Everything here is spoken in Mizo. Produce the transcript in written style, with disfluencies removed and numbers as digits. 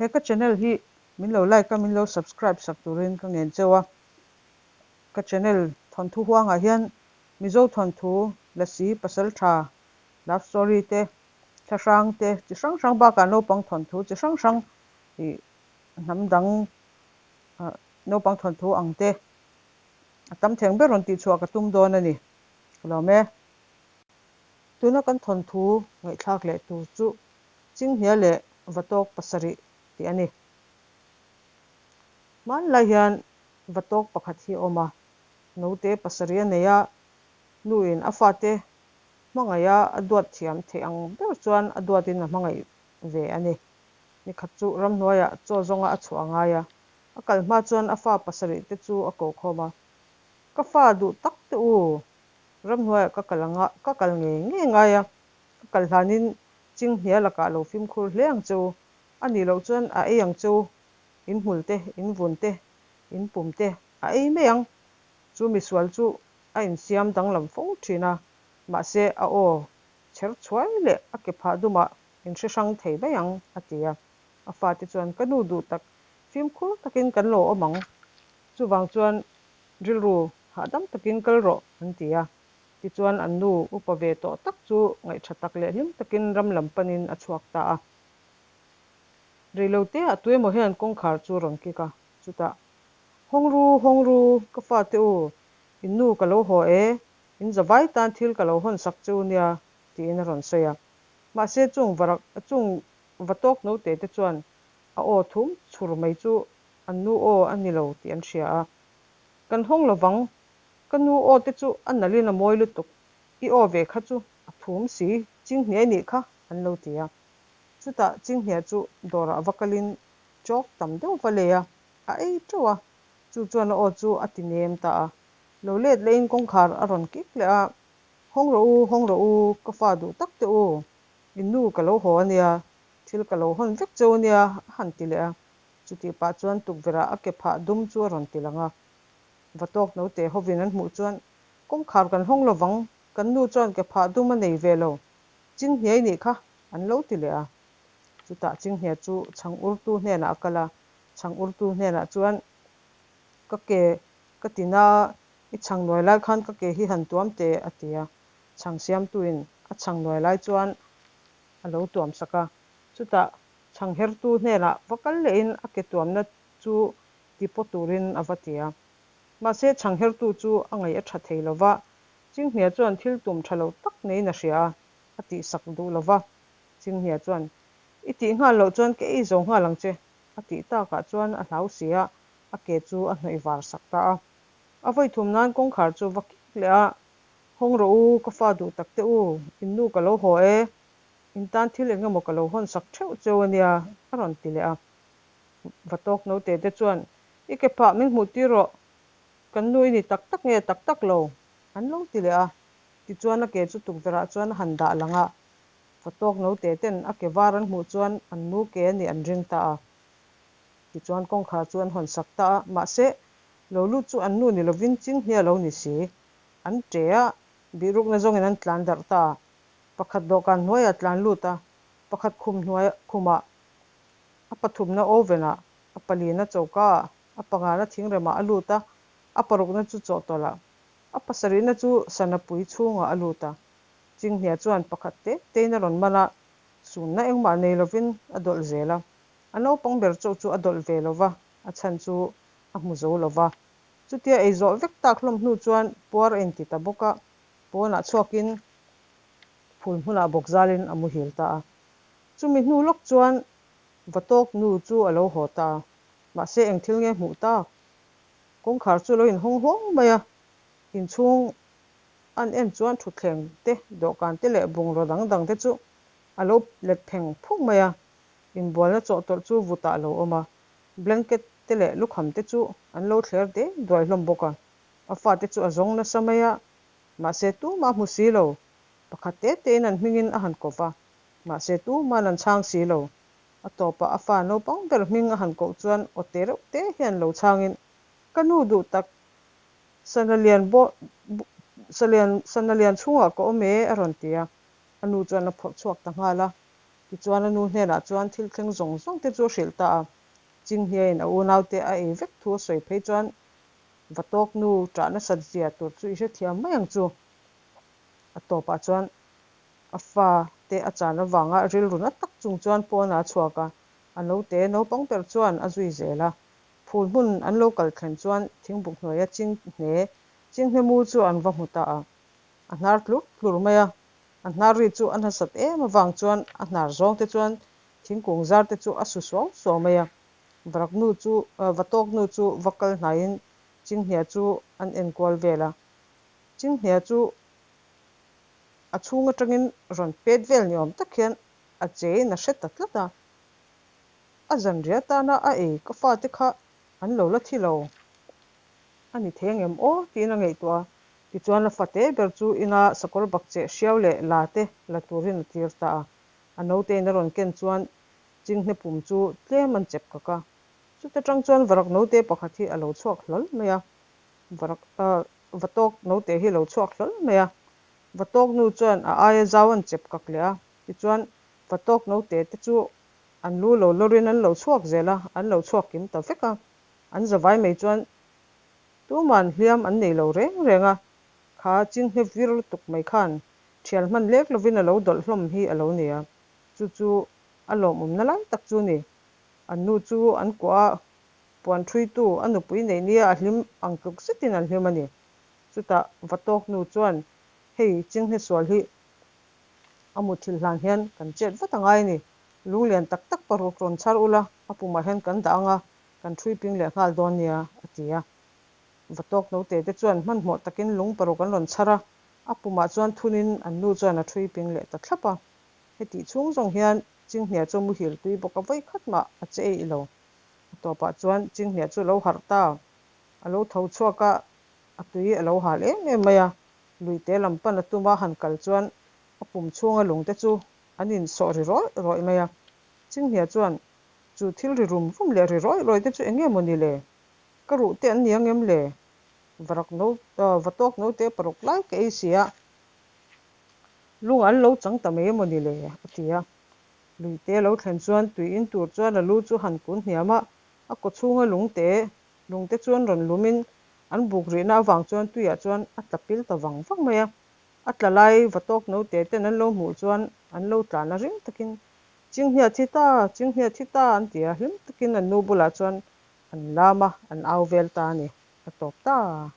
He ka channel hi min lo like a, min lo subscribe sak turin ka ngen cheu a. Ka channel thawnthu huangah hian Mizo thawnthu, Lasi, Pasaltha, Love story te, thlahrang te chi hrang hrang bakah naupang thawnthu chi hrang hrang ih hnam dang naupang thawnthu ang te a tam theng ber rawn tihchhuah ka tum dawn a ni. Ka lawm e. Tuna kan thawnthu ngaihthlak leh tur chu Chinghnia leh Vatawk pasarih tih a ni. Hmanlai hian Vatawk pakhat hi a awm a, note pasarih a nei a, nuin a fate hmangaiha a duat thiam theih ang ber chuan a duatin a hmangaih ve a ni. Nikhat chu ramhnuaiah chaw zawnga a chhuah a ngai a, a kal hma chuan a fa pasarih te chu a ko khawm a, Ka fa duh tak te u, ramhnuaiah ka kal anga ka kal ngei ngei ngai a, ka kal hlanin Chinghnia lakah lo fimkhur hle ang che u, a nih loh chuan a ei ang che u, in hmul te, in vun te, in pum te a ei mai ang. Chu misual chu a insiam danglam fo thin a, mahse a aw chher chhuai leh a ke phah dumah in hre hrang thei mai ang, a ti a. A fate chuan, Ka nu duh tak, fimkhur takin kan lo awm ang. Chuvang chuan rilru hahdam takin kal rawh, an ti a. Tichuan an nu upa ve tawh tak chu ngaihṭha tak leh hlim takin ram lam panin a chhuak ta a. Reiloteah tuemaw hian kawngkhar chu a rawn kik a, chutah, Hawng ru, hawng ru, ka fate u, in nu ka lo haw e, in zavai tan thil ka lo hawn sak che u nia, tiin a rawn sawi a. Mahse chung varak, chung va tawk note te chuan a aw thum chhur mai chu an nu aw a ni lo tih an hria a. Kan hawng lovang, ka nu aw te chu a nalhin a mawi lutuk, i aw ve kha chu a thum si, chinghniai nih kha, an lo ti a. Chutah chinghnia chu dawrah va kalin chalk tam deuh va lei a, a ei teuh a, chu chuan a aw chu a ti nem ta a. Lo let lehin kawngkhar a rawn kik leh a, Hawng rawh u, hawng rawh u, ka fa duh tak teh u, in nu ka lo haw a nia, thil ka lo hawn vek cheu a nia, a han ti leh a. Chutih pah chuan tukverhah a ke phah dum chu a rawn ti lang a. Va tawk naute hovin an hmuh chuan, Kawngkhar kan hawng lovang, kan nu chuan ke phah dum a nei ve lo, Chinghniai nih kha, an lo ti leh a. Chutah Chinghnia chu chhang urtu hnenah a kal a, chhang urtu hnenah chuan, Ka ke ka ti na, i chhang nuai lai khan ka ke hi han tuam teh, a ti a. Chhang siamtuin a chhang nuai lai chuan a lo tuam sak a. Chutah chhang hertu hnenah va kal lehin a ke tuamna chu ti paw turin a va ti a. Mahse chhang hertu chu a ngaih a tha thei lo va, Chinghnia chuan thil tum tha lo tak neiin a hria a, a tihsak duh lo va. Chinghnia chuan, I tih nghal loh chuan ka ei zo nghal ang che, a tih takah chuan a hlau si a, a ke chu a hnawih var sak ta a. A vawi thum nan kawngkhar chu va kik leh a, Hawng rawh u, ka fa duh tak te u, in nu ka lo haw e, in tan thil eng emaw ka lo hawn sak theuh cheu a nia, a rawn ti leh a. Va tawk naute te chuan, I ke phah min hmuh tir rawh, kan nu i ni tak tak nge tak tak lo, an lo ti leh a. Tichuan a ke chu tukverhah chuan a han dah lang a, va tawk naute ten a ke var an hmuh chuan an nu ke a nih an ring ta a. Tichuan kawngkhar chu an hawn sak ta a, mahse lo lut chu an nu ni lovin chinghnia lo ni si. An ṭe a, bihrukna zawngin an tlan darh ta a. Pakhat dawhkan hnuaiah tlan lut a, pakhat khum hnuai khumah, a pathumna oven ah, a palina choka ah, a pangana thingremah a lut a, a parukna chu chawhtawlh ah, a pasarihna chu sanapui chhungah a lut a. Chinghnia chuan pakhat te tein a rawn man a, sunna engmah nei lovin a dawlh zel a. A naupang ber chauh chu a dawlh ve lo va, a chhan chu a hmu zo lo va. Chutia ei zawh vek tak hlawm hnu chuan puar a inti ta bawk a, pawnah chhuakin phul hmunah bawk zalin a muhil ta a. Chumi hnu lawk chuan Vatawk nu chu a lo haw ta a, mahse eng thil nge hmuh tak? Kawngkhar chu a lo inhawng huang mai a, inchhung an en chuan thutthleng te, dawhkan te leh bungraw dang dang te chu a lo let pheng phung mai a, inbualna chawhtawlh chu vutah a lo awm a, blanket te leh lukham te chu an lo thler dek duai hlawm bawk a, a fate chu a zawng nasa mai a, mahse tumah hmu si lo, pakhat te tein an hmingin a han kawp a, mahse tuma'n an chhang si lo. A tawpah a fa naupang ber hming a han koh chuan aw te reuh te hian lo chhangin, Ka nu duh tak, sana lian bawh sa lian sana lian chhungah ka awm e, a rawn ti a. A nu chuan a phawrh chhuak ta nghal a. Tichuan a nu hnenah chuan thil thleng zawng zawng te chu a hrilh ta a. Chinghniain a unaute a ei vek thu a sawi phei chuan Vatawk nu ṭah nasat zia tur chu i hrethiam mai ang chu. A tawpah chuan a fa te a chan avanga rilru na tak chung chuan pawnah a chhuak a, a naute naupang ber chuan a zui zel a. Phul hmun an lo kal thlen chuan thingbuk hnuaia chinghne chinghne mu chu an va hmu ta a. A hnar tlur tlur mai a, a hnar ri chu a nasat em avang chuan a hnar zawng te chuan thingkung zar te chu a su suau suau mai a. Varak nu chu Vatawk nu chu va kal hnaiin chinghne chu an enkual vel a. Chinghne chu a chhung atangin rawn pet vel ni awm tak hian a chein a hre ta tlat a. A zanriah atana a ei ka fate kha an lo la thi lo a ni thei angem aw tiin a ngaihtuah a. Tichuan a fate ber chu ina sakawr bakcheh hriau leh la te la turin a tir ta a. A naute in a rawn ken chuan chinghne pum chu tlem an chep kak a. Chuta tang chuan varak naute pakhat hi a lo chhuak hlawl mai a. Varak Vatawk naute hi a lo chhuak hlawl mai a. Vatawk nu chuan a aia zau an chep kak leh a. Tichuan Vatawk naute te chu an lu lo lawrin an lo chhuak zel a, an lo chhuak kim ta vek a. An zavai mai chuan tuman hliam an nei lo reng reng a. Kha chinghne vir lutuk mai khan thial hman lek lovin a lo dawlh hlawm hi a lo ni a. Chu chu a lawmawmna lai tak chu a ni. An nu chu an kuah a, puan thuitu a nupui neih nia a hlim ang tluk zetin an hlim a ni. Chutah Vatawk nu chuan hei chinghne sual hi a muthilh hlan hian kan chet vat a ngai a ni. Lung lian tak tak paruk rawn chhar ula, a pumah hian kan dah ang a, kan thui ping leh nghal dawn nia, a ti a. Vatawk naute te chuan hmanhmawh takin lung paruk an rawn chhar a, a pumah chuan thunin an nu chuan a thui ping leh ta thlap a. Hetih chhung zawng hian Chinghnia chu muhil tui bawk a vawikhat mah a che eih lo. A tawpah chuan Chinghnia chu a lo harh ta. A lo tho chhuak a, a tui a lo hal em em mai a. Luite lam pan a tuma han kal chuan a pum chhunga lungte chu an insawh ri rawih rawih mai a. Chinghnia chuan chu thil ri rum rum leh ri rawih rawih te chu eng nge maw ni le? Ka ruh te an ni ang em le? Varak no Vatawk note paruk lai ka ei si a, lung an lo chang ta mai emaw ni le? a ti a. Luite lo thlen chuan tui in tur chuan a lu chu han kun hniam a, a kaw chhunga lungte lungte chu an rawn lumin an buk rihna avang chuan tuiah chuan a tla pil ta vang vang mai a. A tla lai Vatawk note ten an lo hmuh chuan an lo tlan a ring takin, Chinghnia thi ta, Chinghnia thi ta an ti a, hlim takin an nu bulah chuan an lam a, an au vel ta a ni. A tawp ta.